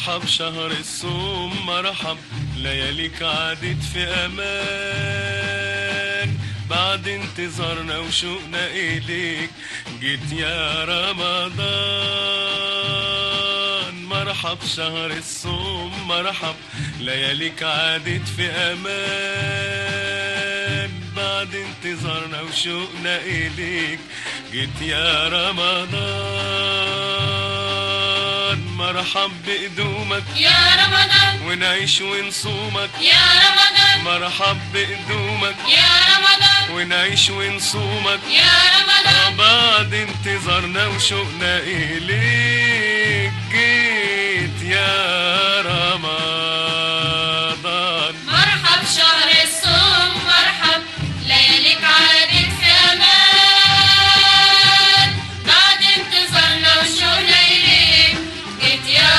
مرحب شهر الصوم مرحب، لياليك عادت في امان، بعد انتظارنا وشوقنا اليك جيت يا رمضان. مرحب شهر الصوم مرحب، لياليك عادت في امان، بعد انتظارنا وشوقنا اليك جيت يا رمضان. مرحب بقدومك يا رمضان، ونعيش ونصومك يا رمضان. مرحب بقدومك يا رمضان، ونعيش ونصومك يا رمضان، بعد انتظارنا وشوقنا إليك جيت.